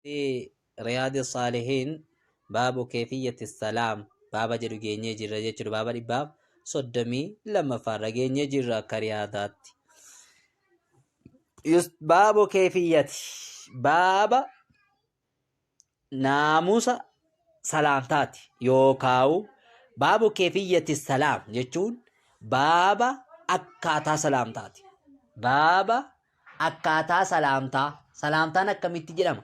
Fi Riyaadi Saalihiin baabu keefiyyati salaam baaba jedhu geenyee jirra jechuudha. Baaba 132ffaarra geenyee jirra akka riyaadaatti. Baabu keefiyyati baaba naamusa salaamtaati yookaawu baabu keefiyyati salaam jechuun baaba akkaataa salaamtaati. Baaba Akkaataa salaamtaa. Salaamtaan akkamitti jedhama?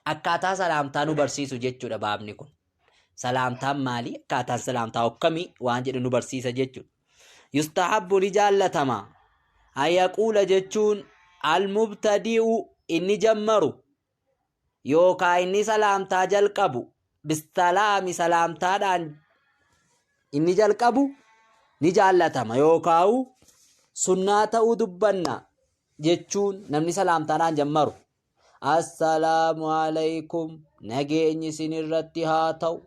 Akkaataa salaamtaa nu barsiisu jechuudha baabni kun. Salaamtaan maali? Akkaataan salaamtaa akkamii? Waan jedhu nu barsiisa jechuudha. Yustahabbu ni jaallatama. Ayaquula jechuun almubtadi'u inni jammaru yookaa inni salaamtaa jalqabu bisalaami salaamtaadhaan inni jalqabu ni jaallatama yookaawu sunnaa ta'uu dubbanna jechuun namni salaamtaadhaan jammaru assalaamu alaykum nageenyi isin irratti haa ta'u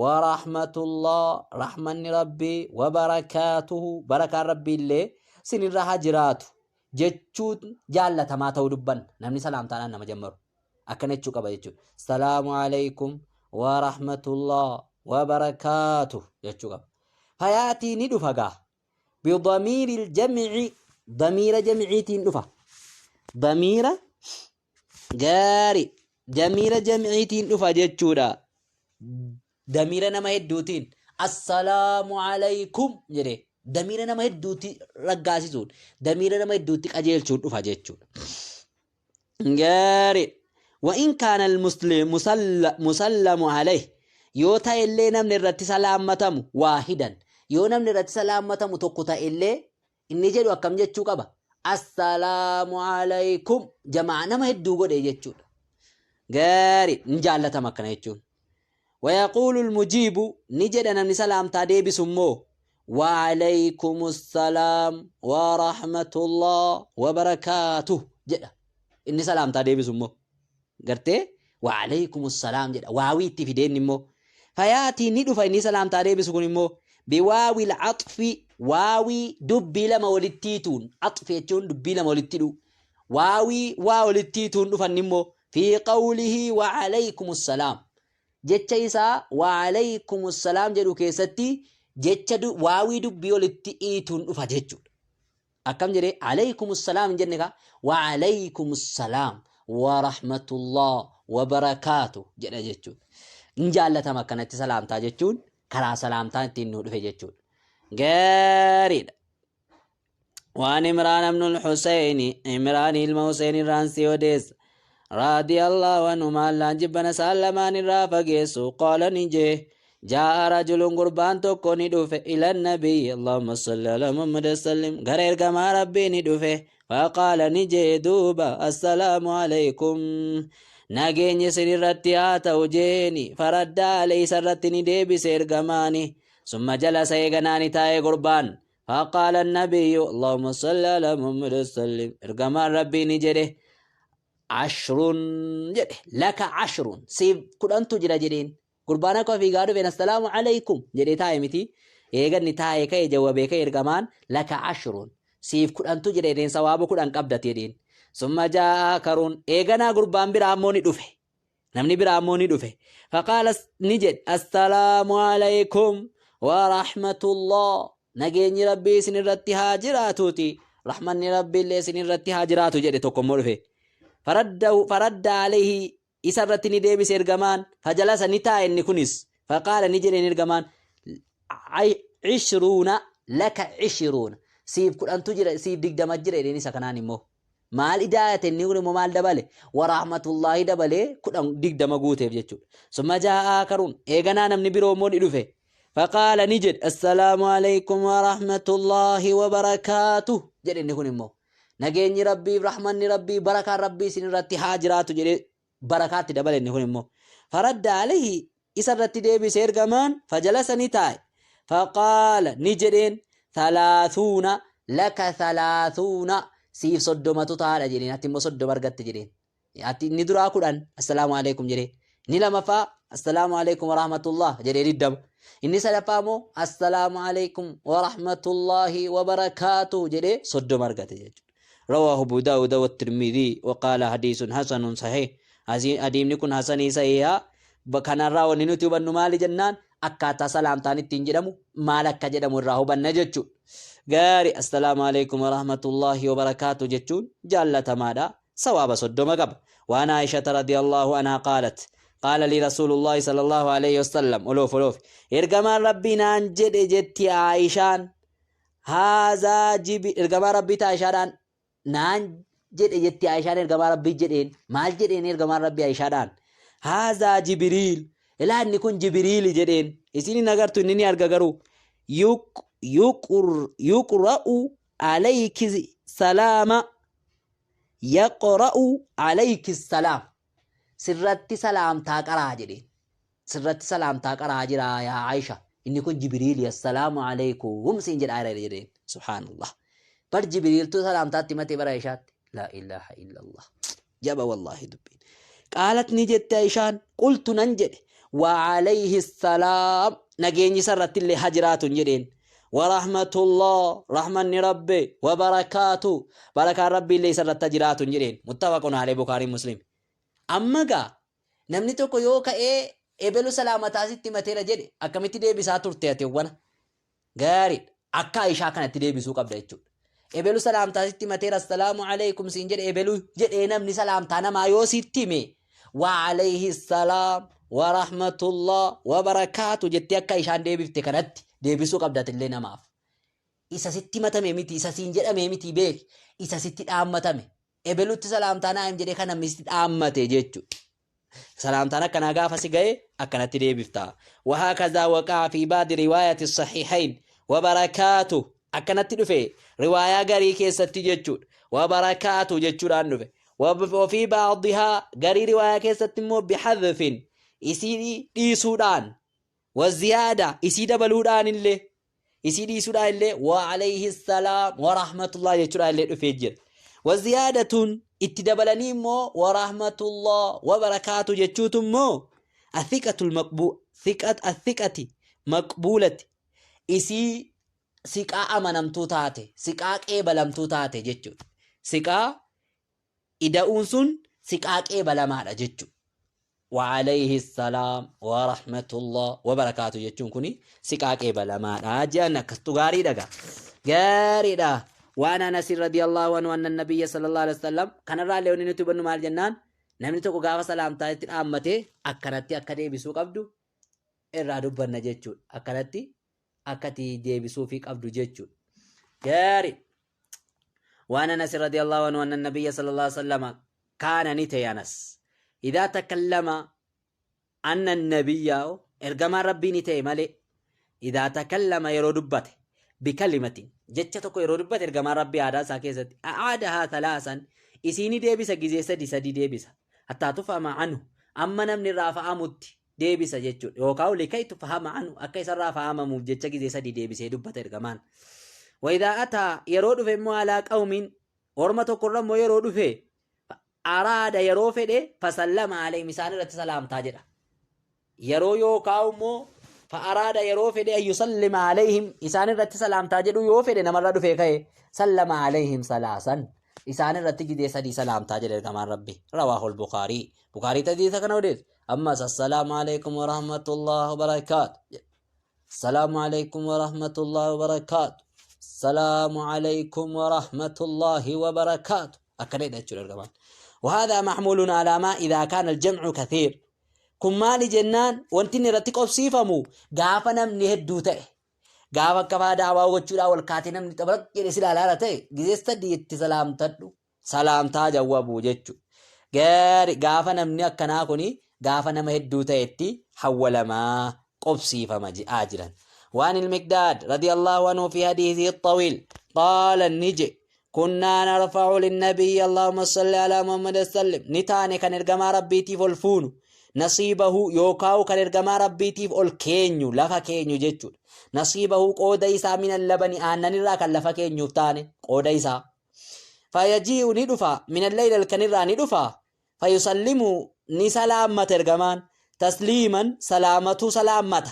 warahmatullah rahmanni rabbii wabarakaatuhu barakaan rabbii illee isin irra haa jiraatu jechuun jaallatamaa ta'uu dubbanna. Namni salaamtaadhaan nama jammaru akkana jechuu qaba jechuudha. Salaamu alaykum wa rahmatullah wa barakaatuh jechuu qaba. Fayaatii ni dhufa gaa. Bidamiiril jamci damiira jamciitiin dhufa. Damiira gaari damiira jamciitiin dhufa jechuudha. Damiira nama hedduutiin assalaamu alaykum jedhee damiira nama hedduutti raggaasisuun damiira nama hedduutti qajeelchuun dhufa jechuudha. Gaarii. Wa'in kaana al-muslim musallamu alayhi yoo ta'ellee namni irratti salaammatamu waahidan yoo namni irratti salaammatamu tokko ta'ellee inni jedhu akkam jechuu qaba assalaamu alaykum jamaa nama hedduu godhe jechuudha. Gaarii ni jaallatama akkana jechuun. Wayaquulu almujiibu ni jedha namni salaamtaa deebisu immoo wa'alaykumu salaam wa rahmatullah wa barakaatuh jedha. Inni salaamtaa deebisu immoo gartee wa'alaykumu salaam jedha waawii itti fidee inni immoo fayaatii ni dhufa inni salaamtaa deebisu kun immoo biwaawil axfi waawii dubbii lama walitti hiituun axfi jechuun dubbii lama walitti hidhuu waawii waa walitti hiituun dhufan immoo fi qawlihi wa alaykumus salaam jecha isaa wa alaykumus salaam jedhu keessatti jecha waawii dubbii walitti hiituun dhufa jechuudha. Akkam jedhee alaykumus salaam hin jenne kaa wa alaykumus salaam wa rahmatullah wa barakaatu jedha jechuudha. Hin jaallatama akkanatti salaamtaa jechuun karaa salaamtaan ittiin nuu dhufe jechuudha. Gaariidha. Waan Imraan ibn al-Husayn Imraan ilma Husayn irraan si odeessa. Raadiyallahu anhu maallaan jibbana isaan lamaan irraa fageessu qaala ni jee jaa'a rajulun gurbaan tokko ni dhufe ila nabiyyi Allahumma salli ala Muhammad sallim gara ergamaa rabbii ni dhufe faqaala ni jee duuba assalaamu alaykum nageenyi isin irratti haa ta'u jeeni faradda alayhi isarratti ni deebise ergamaani summa jalasa eeganaa ni taa'e gurbaan Faqaala nabiyyu Allahumma salli ala Muhammad sallim ergamaan rabbii ni jedhe ashrun jedhe laka ashrun siif kudhantu jira jedheen gurbaan akka fiigaa dhufeen assalaamu alaykum jedhee taa'e miti eeganni taa'e ka'e jawwabee ka'e ergamaan laka ashrun siif kudhantu jira jedheen sawaaba kudhan qabda jedheen summa jaa'a karuun eeganaa gurbaan biraa ammoo ni dhufe Namni biraa immoo ni dhufe. Faqaala ni jedhe assalaamu alaykum wa rahmatullah. Nageenyi Rabbii isin irratti haa jiraatuuti. Rahmanni Rabbii illee isin irratti haa jiraatu jedhe tokko immoo dhufe. Faradda alayhi isa irratti ni deebise ergamaan. Fajalasa ni taa'e inni kunis. Faqaala ni jedheen ergamaan ishruuna laka ishruuna. Siif kudhantu jira siif digdama jira jedheen isa kanaan immoo. Maal idaayate inni kun immoo maal dabale? Waraahmatullaahi dabalee kudhan digdama guuteef jechuudha. Summa jaa'a aakaruun eeganaa namni biroo immoo ni dhufe. Faqaala ni jedhe assalaamu alaykum warahmatullaahi wabarakaatuh jedhe inni kun immoo. Nageenyi Rabbii rahmanni Rabbii barakaan Rabbii isin irratti haa jiraatu jedhee barakaatti dabale inni kun immoo. Faradda alayhi isa irratti deebise ergamaan fajalasa ni taa'e. Faqaala ni jedheen thalaathuuna laka thalaathuuna siif soddomatu taa'aadha jedheen ati immoo soddoma argatte jedheen. Ati inni duraa kudhan assalaamu alaikum jedhee. Inni lamaffaa assalaamu alaikum warahmatullah jedhee digdama. Inni sadaffaa immoo assalaamu alaikum warahmatullahi wabarakaatuh jedhee soddoma argate jechuudha. رواه أبو داود والترمذي وقال حديث حسن صحيح. Hadiisni kun hasanii sahiiha. Kanarraa wanni nuti hubannu maali jennaan akkaataa salaamtaan ittiin jedhamu maal akka jedhamu irraa hubanna jechuudha. Gaari assalaamu alaikum warahmatullaahi wabarakaatu jechuun jaallatamaadha. Sawaaba 30 qaba. Waan Aayishata radiyallahu anhaa qaalat. Qaala lii rasuulullaahi sallallahu alaihi wasallam oloof oloof. Ergamaan rabbii naan jedhe jetti Aayishaan. Haazaa jibi ergamaa rabbii Aayishaadhaan naan jedhe jetti Aayishaan ergamaa rabbii jedheen. Maal jedheen ergamaan rabbii Aayishaadhaan? Haazaa Jibiriil. Ilaa inni kun Jibiriili jedheen. Isin hin agartu inni ni arga garuu. Yuqra'u alayki salaama. Yaqra'u alayki salaam. Sirratti salaamtaa qaraa jedheen. Sirratti salaamtaa qaraa jira yaa Aayisha. Inni kun Jibiriili assalaamu alaykum siin jedhaa jira jedheen. Subhaanallah. Bar Jibiriiltu salaamtaatti himatee bara Aayishaatti. Laa ilaaha illallah. Jaba wallaahi dubbiin. Qaalat ni jette Aayishaan qultu nan jedhe. Wa alayhi salaam nageenyi isarratti illee haa jiraatu hin jedheen. Wa rahmatullah rahmanni rabbi wa barakaatu barakaan rabbi illee isarratti haa jiraatu hin jedheen. Muttafaqun alayhi Bukaarii Muslim. Amma gaa namni tokko yoo ka'ee ebelu salaamataa sitti himateera jedhe akkamitti deebisaa turte ati wana? Gaariidha. Akka Aishaa kanatti deebisuu qabda jechuudha. Ebelu salaamtaa sitti himateera assalaamu alaykum siin jedhe ebelu jedhee namni salaamtaa namaa yoo sitti hime wa alayhi salaam wa rahmatullah wa barakaatu jettee akka Aishaan deebifte kanatti deebisuu qabda atillee namaaf. Isa sitti himatame miti isa siin jedhame miti beeki isa sitti dhaammatame. Ebelutti salaamtaa naa him jedhee kan namni sitti dhaammate jechuudha. Salaamtaan akkanaa gaafa si ga'e akkanatti deebifta. Wahaakazaa waqa'a fi ba'di riwaayati sahihayn wabarakaatu akkanatti dhufe riwaayaa garii keessatti jechuudha. Wabarakaatu jechuudhaan dhufe. Wafii ba'dihaa garii riwaayaa keessatti immoo bihadfin isii dhiisuudhaan waziyaada isii dabaluudhaan illee isii dhiisuudhaan illee wa alayhi salaam wa rahmatullah jechuudhaan illee dhufee jira. Wa ziyaadatun itti dabalanii immoo wa rahmatullah wa barakaatu jechuutu immoo athiqatul maqbuu thiqat athiqati maqbuulati isii siqaa amanamtuu taate siqaa qeebalamtuu taate jechuudha. Siqaa ida'uun sun siqaa qeebalamaadha jechuudha. Wa alayhi salaam wa rahmatullah wa barakaatu jechuun kuni siqaa qeebalamaadha jedhan akkastu gaariidha gaa. Gaariidha. Waan Anas radiyallahu anhu anna nabiyya sallallahu alaihi wasallam kanarraa illee wanni nuti hubannu maal jennaan namni tokko gaafa salaamtaa itti dhaammatee akkanatti akka deebisuu qabdu irraa dubbanna jechuudha. Akkanatti akkati deebisuufii qabdu jechuudha. Gaarii. Waan Anas radiyallahu anhu anna nabiyya sallallahu alaihi wasallam kaana ni ta'e Anas. Idaa takallama anna nabiyya ergamaan rabbii ni ta'e malee idaa takallama yeroo dubbate bikalimatin jecha tokko yeroo dubbate ergamaan rabbii aadaa isaa keessatti a'aadahaa talaasan isii ni deebisa gizee sadi sadi deebisa hattaa tufama anhu amma namni irraa fa'amutti deebisa jechuudha. Yookaan likay tufahama anhu akka isarraa fa'amamuuf jecha gizee sadi deebisee dubbata ergamaan. Wayidaa ataa yeroo dhufe immoo alaa qawmiin orma tokkorra immoo yeroo dhufe araada yeroo fedhe fasallama alayhim isaan irratti salaamtaa jedha. Yeroo yookaan immoo fa'araada yeroo fedhe an yusallima alayhim isaan irratti salaamtaa jedhu yoo fedhe namarra dhufee ka'e sallama alayhim salaasan isaan irratti gizee sadii salaamtaa jedhe ergamaan rabbi rawaahul bukaarii bukaarii hadiisa kana odeesse ammas assalaamu alaykum warahmatullahi wabarakaatu assalaamu alaykum warahmatullahi wabarakaatu assalaamu alaykum warahmatullahi wabarakaatu akkana jedha jechuudha ergamaan وهذا محمول على ما إذا كان الجمع كثير kun maali jennaan wanti inni irratti qobsiifamu gaafa namni hedduu ta'e gaafa akka faa daawaa gochuudhaan wal kaatee namni xabaraq jedhe si ilaalaara ta'e gizee sadii itti salaamtadhu salaamtaa jawwabuu jechuudha. Gaari gaafa namni akkanaa kuni gaafa nama hedduu ta'etti hawwalamaa qobsiifama ji'aa jiran. Waan ilmiqdaad radiyallahu anhu fi hadiisihi xawiil qaala ni je kunnaa narfa'u linnabiyyi allahumma salli alaa muhammad sallim ni taane kan ergamaa rabbiitiif ol fuunu nasiibahu yookaan kan ergamaa rabbiitiif ol keenyu lafa keenyu jechuudha. Nasiibahu qooda isaa min labani aannanirraa kan lafa keenyuuf taane qooda isaa. Fayaji'u ni dhufa min alleyli halkanirraa ni dhufa fayusallimu ni salaammata ergamaan tasliiman salaamatuu salaammata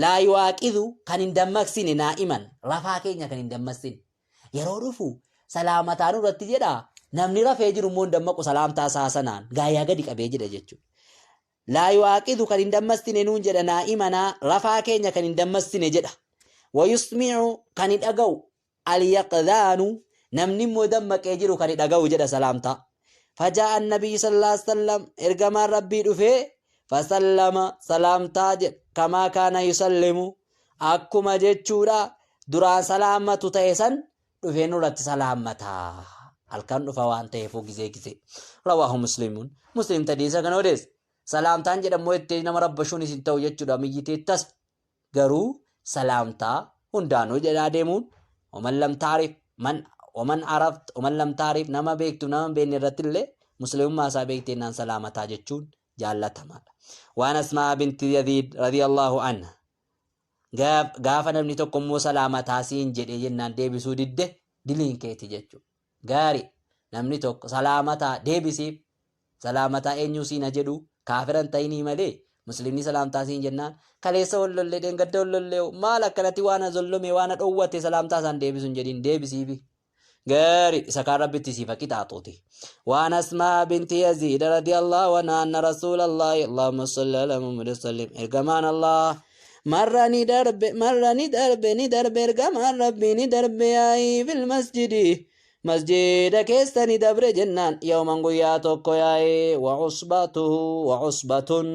laa yuwaaqidu kan hin dammaqsine naa'iman rafaa keenya kan hin dammaqsine yeroo dhufu salaamataa nurratti jedha Namni rafee jiru immoo hin dammaqu salaamtaa isaa sanaan gaayaa gadi qabee jedha jechuudha. Laa yu'aaqidu kan hin dammastine nuun jedha naa'imanaa rafaa keenya kan hin dammastine jedha. Wayusmi'u kan hin dhaga'u al-yaqdhaanu namni immoo dammaqee jiru kan hin dhaga'u jedha salaamtaa. Fajaa'a annabiyyu sallallahu alaihi wasallam ergamaan rabbii dhufee fasallama salaamtaa jedha kamaa kaana yusallimu akkuma jechuudha duraan salaammatu ta'e san dhufee nurratti salaammata. Halkan dhufa waan ta'eefuu gizee gizee. Rawaahu Muslimuun. Muslim tadiisa kana odeesse. Salaamtaan jedhammoo itti nama rabbashuun isin ta'u jechuudha miyyitee tasa. Garuu salaamtaa hundaanuu jedhaa deemuun waman lam taarif man waman araft waman lam taarif nama beektu nama hin beekne irratti illee muslimummaa isaa beekteennaan salaamataa jechuun jaallatamaadha. Waan Asmaa binti Yaziid radiyallahu anha Gaafa namni tokko immoo salaamataa siin jedhee jennaan deebisuu didde diliin keeti jechuudha. Gaari namni tokko salaamataa deebisiif salaamataa eenyuu siin ha jedhu kaafira hin ta'inii malee muslimni salaamtaa siin jennaan kaleessa wal lollee dheengadda wal lollee maal akkanatti waan zollome waan dhoowwate salaamtaa isaan deebisu hin jedhin deebisiifi. Gaari isa kaan rabbitti siif haa qixaaxuuti. Waan Asmaa binti Yaziid radiyallahu anha anna rasuulallahi Allahumma salli ala Muhammad sallim ergamaan Allah marra ni darbe marra ni darbe ni darbe ergamaan rabbii ni darbe yaa'ii fil masjidi masjida keessa ni dabre jennaan yawman guyyaa tokko yaa'ee wa usbatuhu wa usbatun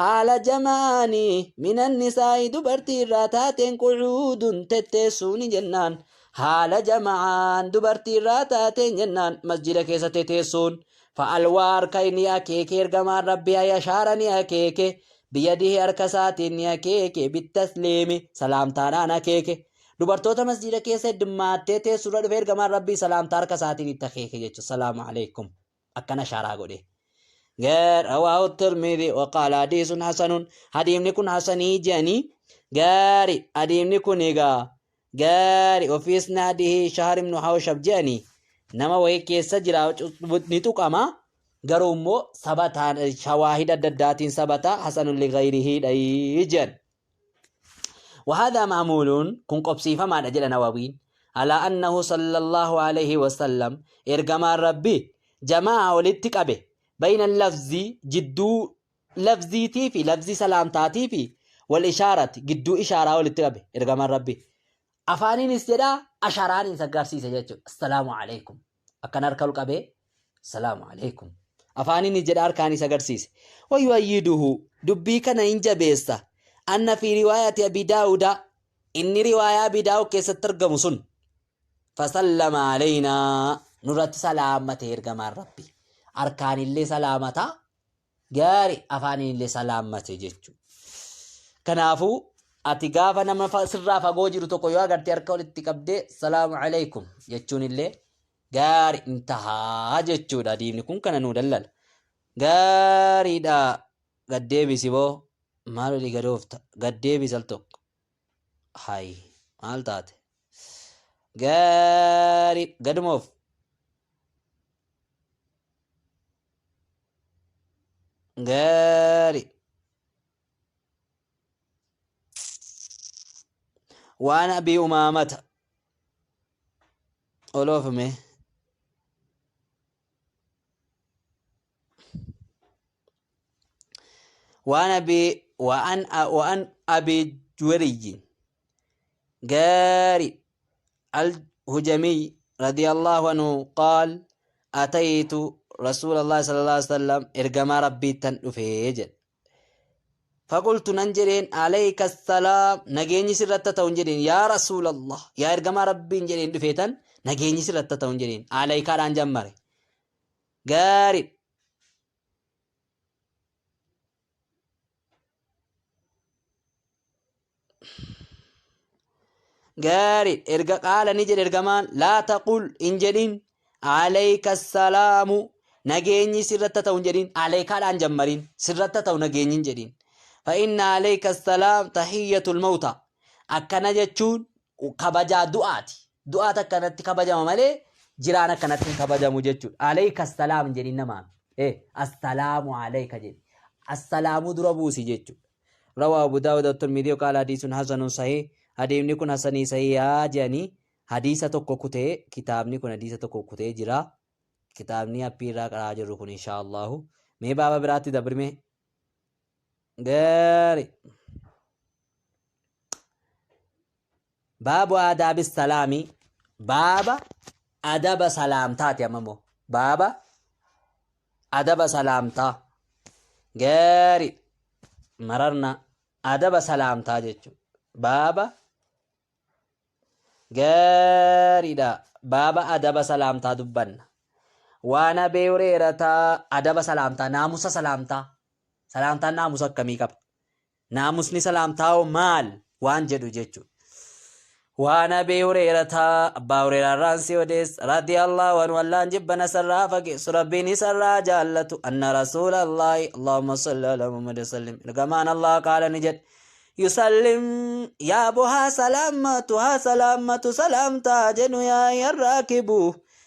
haala jamaanii minan nisaa'i dubartii irraa taateen qu'uudun tetteessuuni jennaan Haala jama'aan dubartii irraa taateen jennaan masjida keessa teteessuun fa'alwaa harka inni akeeke ergamaan rabbii ay ashaara ni akeeke biyadihi harka isaatiin ni akeeke bittasliimi salaamtaadhaan akeeke dubartoota masjida keessa heddummaattee teessurra dhufe ergamaan rabbii salaamtaa harka isaatiin itti akeeke jechuudha salaamu alaikum akkana shaaraa godhe رواه الترمذي وقال حديث حسن حديثني كن حسني جاني غاري حديثني كن ايغا غاري وفي اسناده شهر بن حوشب جاني نما وهي كيسا جرا ni tuqama garuu immoo sabataan shawaahid adda addaatiin sabata hasanun ligayrihi dhayi jedhan وهذا معمول كن قبسيفما دا جدا نووين على أنه صلى الله عليه وسلم إرجما ربي جماعة ولتك أبي بين اللفظ جدو لفظيتي في لفظ سلامتاتي في والإشارة جدو إشارة ولتك أبي إرجما ربي أفانين استدا أشاران سجارسي سجدت السلام عليكم أكن أركل قبي السلام عليكم Afaaniinis jedha harkaanis agarsiise. Wayu'ayyiduhu dubbii kana hin jabeessa. Anna fi riwaayati Abi Daawuda inni riwaayaa Abi Daawud keessatti argamu sun fasallama aleynaa nurratti salaammate ergamaan Rabbi. Harkaanillee salaamata gaari afaaniinillee salaammate jechuudha. Kanaafuu ati gaafa nama sirraa fagoo jiru tokko yoo agarte harka walitti qabdee salaamu alaikum jechuun illee gaari in tahaa jechuudha. Diimni kun kana nuu dallala. Gaariidha. Gaddeebisi boo. Maal olii gad oofta? Gaddeebisi al tokko. Hayi maal taate? Gaari gaduma oof. Gaari. Waan abii umaamata. Oloofame. Waan abii waan waan abii juwariyyi gaari al-hujamiy radiyallahu anhu qaal ataytu rasuulallahi sallallahu alaihi wasallam ergamaa rabbiittan dhufee jedhe. Faqultu nan jedheen alayka salaam nageenyi sirratti haa ta'u hin jedheen yaa rasuulallah yaa ergamaa rabbiin jedheen dhufeetan nageenyi sirratti haa ta'u hin jedheen alaykaadhaan jammare gaari gaari erga qaala ni jedhe ergamaan laa taqul hin jedhin alayka salaamu nageenyi sirratti haa ta'u hin jedhin alaykaadhaan jammariin sirratti haa ta'u nageenyi hin jedhin fa inna alayka salaam tahiyyatul mawta akkana jechuun kabajaa du'aati du'aat akkanatti kabajama malee jiraan akkanatti hin kabajamu jechuudha alayka salaam hin jedhin namaan assalaamu alayka jedhi assalaamu dura buusi jechuudha Rawaa Abu Daawud At-Tirmidhii waqaala hadiisun hasanun sahih hadiifni kun hasanii sahihaa jedhanii hadiisa tokko kutee kitaabni kun hadiisa tokko kutee jira. Kitaabni appii irraa qaraa jirru kun inshaa Allahu. Mee baaba biraatti dabrime. Gaari. Baabu aadaabi salaami. Baaba adaba salaamtaati amma immoo. Baaba adaba salaamtaa. Gaari. Mararna adaba salaamtaa jechuudha. Baaba Gaariidha. Baaba adaba salaamtaa dubbanna. Waan Abee Hureerataa adaba salaamtaa, naamusa salaamtaa. Salaamtaan naamusa akkamii qaba? Naamusni salaamtaa hoo maal? Waan jedhu jechuudha. Waan Abii Hureerataa Abbaa Hureeraarraan si odeessa radiyallahu anhu Allaan jibbana sarraa fageessu Rabbiin isarraa jaallatu anna rasuulallaahi Allahumma salli ala Muhammad sallim ergamaan Allah qaala ni jedhe yusallim yaabo haa salaammatu haa salaammatu salaamtaa jedhu yaa yarraakibu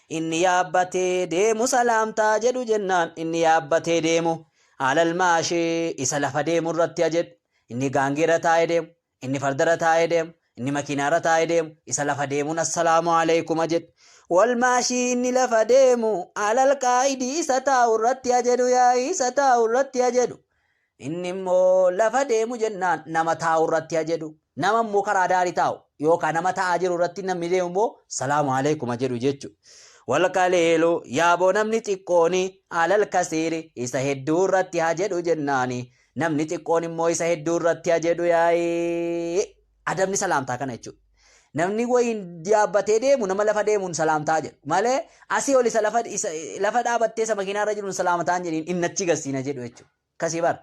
inni yaabbatee deemu salaamtaa jedhu jennaan inni yaabbatee deemu alal maashii isa lafa deemu irratti jedhu inni gaangeerra taa'ee deemu inni fardarra taa'ee deemu inni makiinaarra taa'ee deemu isa lafa deemuun assalaamu aleykuma jedhu wal maashii inni lafa deemu alal qaa'idii isa taa'u irratti jedhu yaa isa taa'u irratti jedhu Inni immoo lafa deemu jennaan nama taa'u irratti ha jedhu. Nama immoo karaa daarii taa'u yookaan nama taa'aa jiru irratti namni deemu immoo salaamu alaikum ha jedhu jechuudha. Wal qaliilu yaaboo namni xiqqooni alal kasiiri isa hedduu irratti ha jedhu jennaani namni xiqqoon immoo isa hedduu irratti ha jedhu yaa'ii. Adabni salaamtaa kana jechuudha. Namni wayiin yaabbatee deemu nama lafa deemuun salaamtaa jedhu malee asii ol isa lafa isa lafa dhaabattee isa makiinaa irra jiruun salaamataa hin jedhiin inni achi gasiina jedhu jechuudha. Akkasii bara.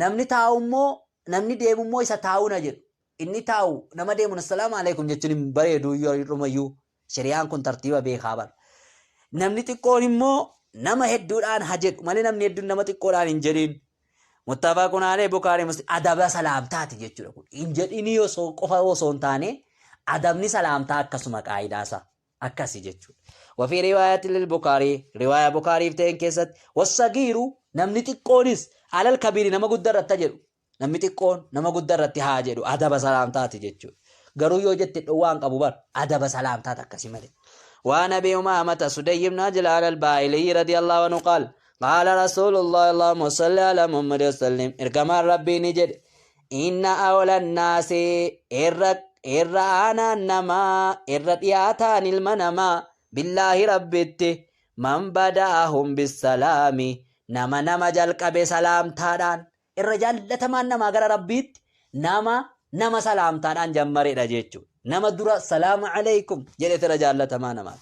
Namni taa'u immoo namni deemu immoo isa taa'u na jedhu. Inni taa'u nama deemuun assalaamu alaikum jechuun hin bareedu iyyuu Shari'aan kun tartiiba beekaa bara. Namni xiqqoon immoo nama hedduudhaan ha jedhu malee namni hedduun nama xiqqoodhaan hin jedhin. Muttafaqun alayhi Bukhari Muslim adaba salaamtaati jechuudha kun. Hin jedhinii osoo qofa osoo hin taane adabni salaamtaa akkasuma qaayidaa akkasi jechuudha. Wafii riwaayaati lil Bukhari riwaaya Bukhariif ta'een keessatti wassagiiru namni xiqqoonis alal kabiiri nama guddaa irratti jedhu Namni xiqqoon nama guddaa irratti haa jedhu adaba salaamtaati jechuudha. Garuu yoo jette dhowwaa hin qabu bar adaba salaamtaati akkasi malee. Waan Abi Umaamata Sudayy ibn Ajlaan al-Baahiliyyi radiyallahu anhu qaal qaala Rasuulullahi Allahumma salli ala Muhammad wa sallim ergamaan Rabbii ni jedhe inna awla naasi irra irra aanaan namaa irra dhiyaataan ilma namaa billaahi Rabbitti man bada'ahum bissalaami nama nama jalqabe salaamtaadhaan Irra jaallatamaan namaa gara Rabbiitti nama nama salaamtaadhaan jammaredha jechuudha. Nama dura salaamu alaykum jedhetu irra jaallatamaa namaati.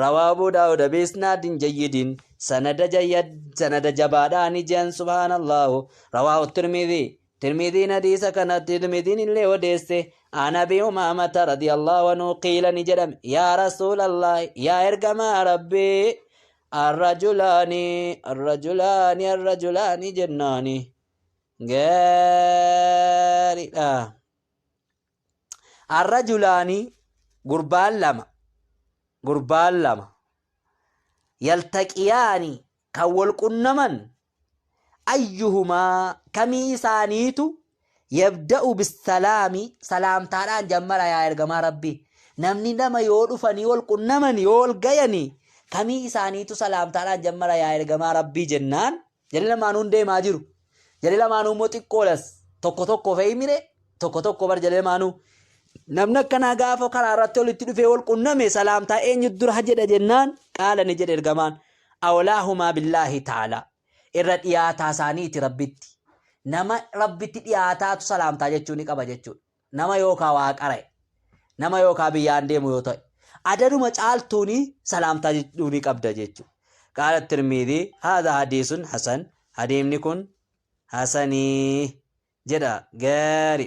Rawaa Abuu Daawuda biisnaadin jayyidin sanada jayyad sanada jabaadhaan ijaan subhaanallahu rawaahu Tirmidhii Tirmidhiin hadiisa kana Tirmidhiin illee odeesse an Abi Umaamata radiyallahu anhu qiila ni jedhame yaa Rasuulallahi yaa ergamaa Rabbii Arrajulaani arrajulaani arrajulaani jennaani gaariidha. Arrajulaani gurbaan lama gurbaan lama yaltaqiyaani kan wal qunnaman ayyuhumaa kamii isaaniitu yabda'u bissalaami salaamtaadhaan jammara yaa ergamaa rabbii namni lama yoo dhufanii wal qunnaman yoo wal gayanii kamii isaaniitu salaamtaadhaan jammara yaa ergamaa rabbii jennaan jalli lamaanuu hin deemaa jiru jalli lamaanuu immoo xiqqoodhas tokko tokko fe'i mire tokko tokko bar jalli lamaanuu namni akkanaa gaafa karaa irratti walitti dhufee wal qunname salaamtaa eenyu dura jedha jennaan qaala ni jedhe ergamaan awlaahumaa billaahi ta'ala irra dhiyaataa isaaniiti Rabbitti. Nama Rabbitti dhiyaataatu salaamtaa jechuu ni qaba jechuudha. Nama yookaa waa qara'e, nama yookaa biyyaan deemu yoo ta'e, adaduma caaltuuni salaamtaa jechuu ni qabda jechuudha. Qaala Tirmiidii haadha hadiisun hasan hadiimni kun hasanii jedha gaari.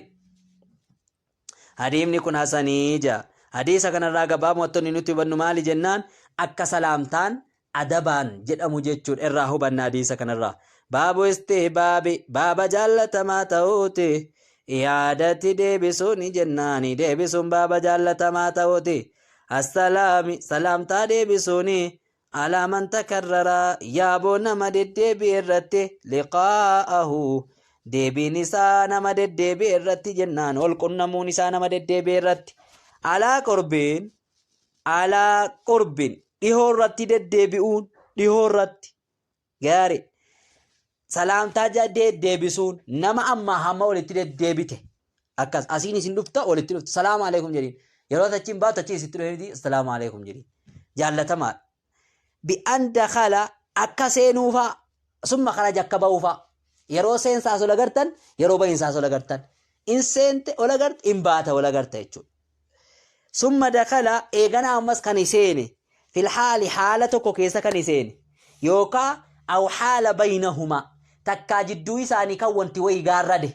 Hadiimni kun hasanii jedha. Hadiisa kanarraa gabaabumatti wanni nuti hubannu maali jennaan akka salaamtaan adabaan jedhamu jechuudha irraa hubanna hadiisa kanarraa. Baabu istihbaabi baaba jaallatamaa ta'uuti. Iyaadati deebisuuni jennaani deebisuun baaba jaallatamaa ta'uuti. Assalaami salaamtaa deebisuuni alaa man takarrara yaaboo nama deddeebi'e irratti liqaa'ahu deebiin isaa nama deddeebi'e irratti jennaan wal qunnamuun isaa nama deddeebi'e irratti alaa qurbiin alaa qurbin dhihoo irratti deddeebi'uun Dhihoo irratti. Gaari. Salaamtaa deddeebisuun nama ammaa hamma walitti deddeebite. Akkas asiin isin dhufta walitti dhufta. Salaamu alaikum jedhiin. Yeroo achiin baatu achiin isitti dhufeeti assalaamu alaikum jedhiin. Jaallatamaadha. Bi'an dakhala akka seenuufaa summa kharaja akka ba'uufaa. Yeroo seensaas ol agartan yeroo bahinsaas ol agartan. In seente ol agarte in baata ol agarta jechuudha. Summa dakala eeganaa ammas kan seene fil haali haala tokko keessa kan seene yookaa aw haala baynahumaa takkaa jidduu isaanii kan wanti wayii gaarrade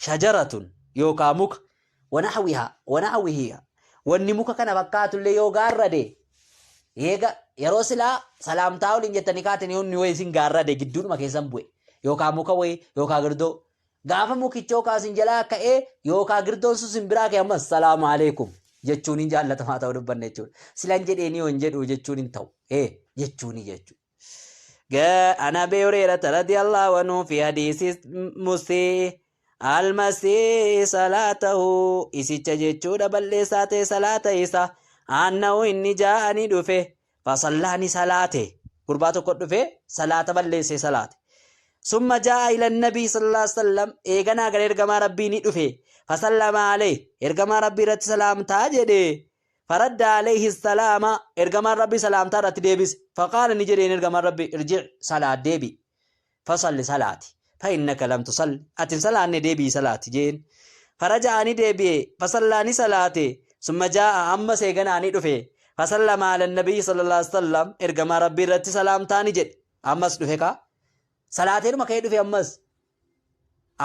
shajaratun yookaa muka wanaxwihaa wanaxwihiha wanni muka kana fakkaatullee yoo gaarrade eega yeroo silaa salaamtaa waliin jettanii kaatanii wanni wayii isin gaarrade gidduudhuma keessan bu'e yookaa muka wayii yookaa girdoo Gaafa mukicha yookaa isin jalaa ka'ee yookaa girdoon sun isin biraa ka'e ammas salaamu alaikum jechuun hin jaallatamaa ta'uu dubbanne jechuudha. Silan jedheenii hin jedhu jechuun hin ta'u. Ee jechuuni jechuudha. An Abi Hurayrata radiyallahu anhu fi hadiisi musii almasii salaatahu isicha jechuudha balleessaa ta'e salaata isa annahu inni jaa'anii dhufe Fasallaa ni salaate. Gurbaa tokko dhufe salaata balleessee salaate. Summa jaa'a ila nabii sallallahu alaihi wasallam eeganaa gara ergamaa rabbii ni dhufe. Fasallama alayhi ergamaa rabbii irratti salaamtaa jedhe. Faradda alayhi salaama ergamaan rabbii salaamtaa irratti deebise. Faqaala ni jedheen ergamaan rabbii irji salaat deebi. Fasalli salaati. Fa'innaka lam tusalli ati hin salaanne deebi'i salaati jeen. Faraja'a ni deebi'e fasallaa ni salaate. Summa jaa'a ammas eeganaa ni dhufe. Fasallama ala nabiyyi sallallahu alaihi wasallam ergamaa rabbii irratti salaamtaa ni jedhe. Ammas dhufe kaa. Salaateedhuma ka'ee dhufe ammas.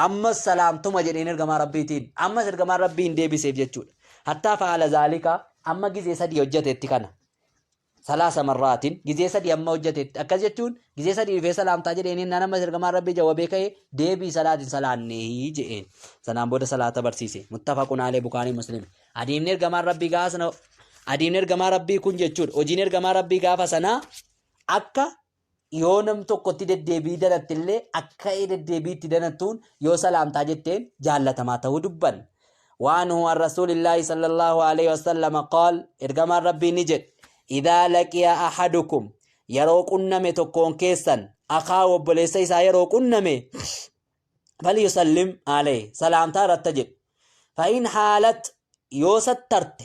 Ammas salaamtuma jedheen ergamaa rabbiitiin. Ammas ergamaan rabbii hin deebiseef jechuudha. Hattaa fa'ala zaalika amma gizee sadii hojjatetti kana. Salaasa marraatin gizee sadii amma hojjatetti akkas jechuun gizee sadii dhufee salaamtaa jedheen innaan ammas ergamaan rabbii jawabee ka'ee deebii salaatin salaannee je'een sanaan booda salaata barsiise muttafaqun alee bukaarii muslim adeemni ergamaan rabbii gaafa sana adeemni ergamaa rabbii kun jechuudha hojiin ergamaa rabbii gaafa sanaa akka yoo nam tokkotti deddeebii danatte illee akka deddeebii itti danattuun yoo salaamtaa jetteen jaallatamaa ta'uu dubban. Waanhu an rasuulillaahi sallallahu alaihi wasallam qaal ergamaan rabbii ni jedhe idaa laqiya ahadukum yeroo qunname tokkoon keessan akaa obboleessa isaa yeroo qunname falyusallim alayhi salaamtaa irratti jedhu fa'in haalat yoo sattarte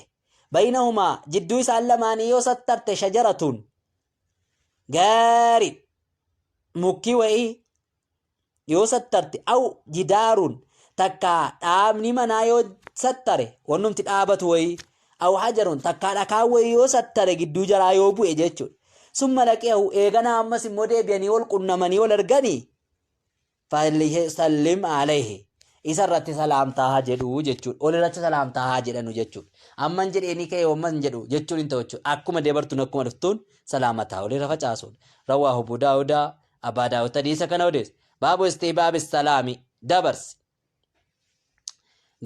baynahumaa jidduu isaan lamaanii yoo sattarte shajaratun Gaari mukki wa'ii yoo sattarte aw jidaarun takkaa dhaabni manaa yoo sattare wannumti dhaabatu wayii aw hajarun takkaa dhakaan wayii yoo sattare gidduu jaraa yoo bu'e jechuudha. Summa laqiyahu eeganaa ammas immoo deebi'anii wal qunnamanii wal arganii Falyusallim alayhi isa irratti salaamtaa haa jedhu jechuudha. Ol irratti salaamtaa haa jedhanu jechuudha. Amman jedheenii ka'ee amman jedhu jechuun hin ta'u jechuudha. Akkuma dabartuun akkuma dhuftuun salaamataa ol irra facaasuudha. Rawaahu Abu Daawudaa Abbaa Daawud hadiisa kana odeesse. Baabu istihbaabi salaami dabarsi.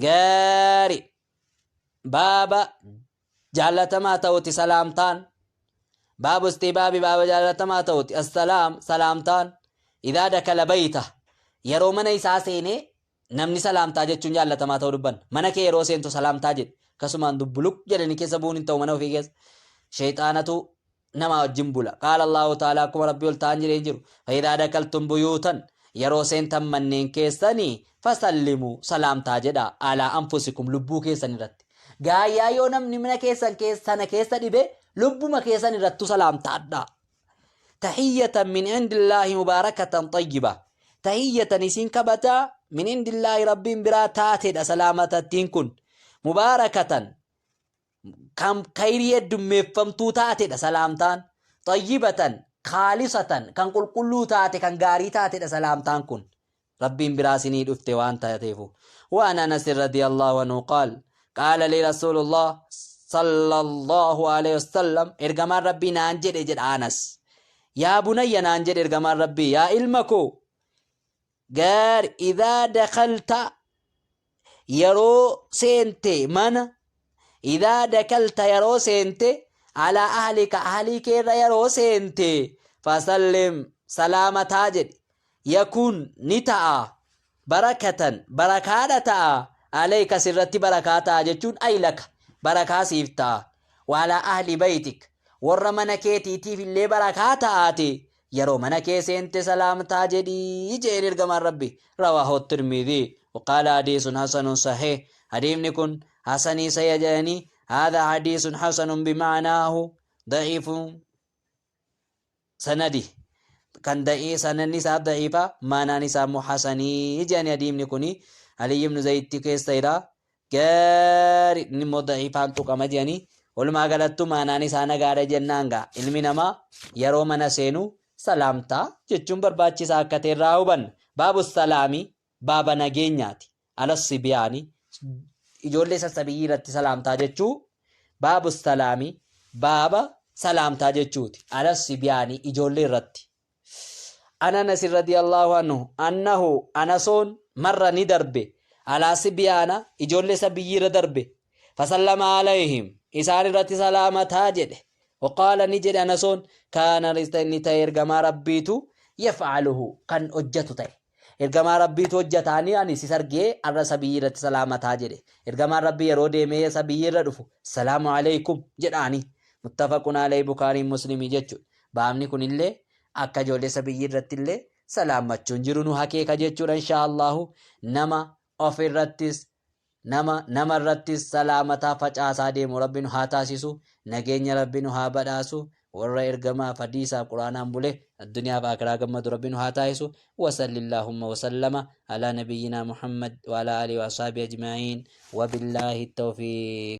Gaari. Baaba jaallatamaa ta'uti salaamtaan baabu istihbaabi baaba jaallatamaa ta'uti assalaam salaamtaan idaa dakala bayta yeroo mana isaa seenee namni salaamtaa jechuun jaallatamaa ta'uu dubbanna mana kee yeroo seentu salaamtaa jedhi akkasumaan dubbuluq jedhanii keessa bu'uun hin ta'u mana ofii keessa sheexaanatu namaa wajjin bula. Qaala Allaahu ta'aalaa akkuma Rabbi ol ta'an jedhee jiru. Fa'idaa dakaltum buyuutan yeroo seentan manneen keessanii fasallimuu salaamtaa jedha alaa anfusikum lubbuu keessan irratti. Gaayyaa yoo namni mana keessan sana keessa dhibe lubbuma keessan irrattu salaamtaadha. Tahiyyatan min indillaahi mubaarakatan xayyiba. Tahiyyatan isiin kabataa min indillaahi Rabbiin biraa taatedha salaamatattiin kun. Mubaarakatan kan khayrii heddummeeffamtuu taatedha salaamtaan xayyibatan khaalisatan kan qulqulluu taate kan gaarii taatedha salaamtaan kun rabbiin biraa sinii dhufte waan taateefu waan anas radiyallahu anhu qaal qaala li rasuulullah sallallahu alaihi wasallam ergamaan rabbii naan jedhe jedha anas yaa bunayya naan jedhe ergamaan rabbii yaa ilma koo gaar idaa dakalta yeroo seente mana idaa dakalta yeroo seente alaa ahlika ahlii keerra yeroo seente fasallim salaamataa jedhe yakuun ni ta'a barakatan barakaadha ta'a alayka sirratti barakaa ta'a jechuun aylaka barakaa siif ta'a waalaa ahli baytik Warra mana keetiitiif illee barakaa ta'aati yeroo mana kee seente salaamtaa jedhii jeen ergamaan Rabbi. Rawaahu Tirmidhii waqaala hadiisun hasanun sahih. Hadiifni kun hasanii sahih jedhanii. Haadha hadiisun hasanun bima'anaahu da'iifun sanadi kan da'ii sanadni isaa da'iifa, maanaan isaa immoo hasanii jedhanii. Hadiifni kuni Aliy ibnu Zayitti keessa jira. Gaari inni immoo da'iifaan tuqama jedhanii. Walumaa galattu maanaan isaa nagaadha jennaan gaa ilmi namaa yeroo mana seenu salaamtaa jechuun barbaachisaa akka ta'e irraa hubanna. Baabu salaami, baaba nageenyaati. Ala sibiyaani, ijoollee sassabiyyii irratti salaamtaa jechuu. Baabu salaami, baaba salaamtaa jechuuti. Ala sibiyaani, ijoollee irratti. An Anas radiyallahu anhu annahu Anasoon marra ni darbe alaa sibiyaana, ijoollee sabiyyii irra darbe. Fasallama alayhim, isaan irratti salaamataa jedhe. Waqaala, ni jedhe Anasoon, kaana ni ta'e ergamaa Rabbiitu yaf'aluhu kan hojjatu ta'e. Ergamaa Rabbiitu hojjataanii ani sis argee har'a sabiyyii irratti salaamataa jedhe. Ergamaan Rabbii yeroo deemee sabiyyii irra dhufu salaamu alaykum jedhaani. Muttafaqun alayhi, Bukaariin Muslimii jechuudha. Baabni kunillee akka ijoollee sabiyyii irratti illee salaammachuun jiru nu hakeeka jechuudha inshaa Allahu. Nama of irrattis nama nama irrattis salaamataa facaasaa deemu Rabbi nu haa taasisu. Nageenya Rabbi nu haa badhaasu. Warra ergamaaf hadiisaaf quraanaan bule addunyaaf akiraa gammadu Rabbi nu haa taasisu. Wasallillahumma wasallama alaa nabiyyinaa Muhammad wa alaa alihi wa ashabihi ajma'iin, wabillaahi tawfiiq.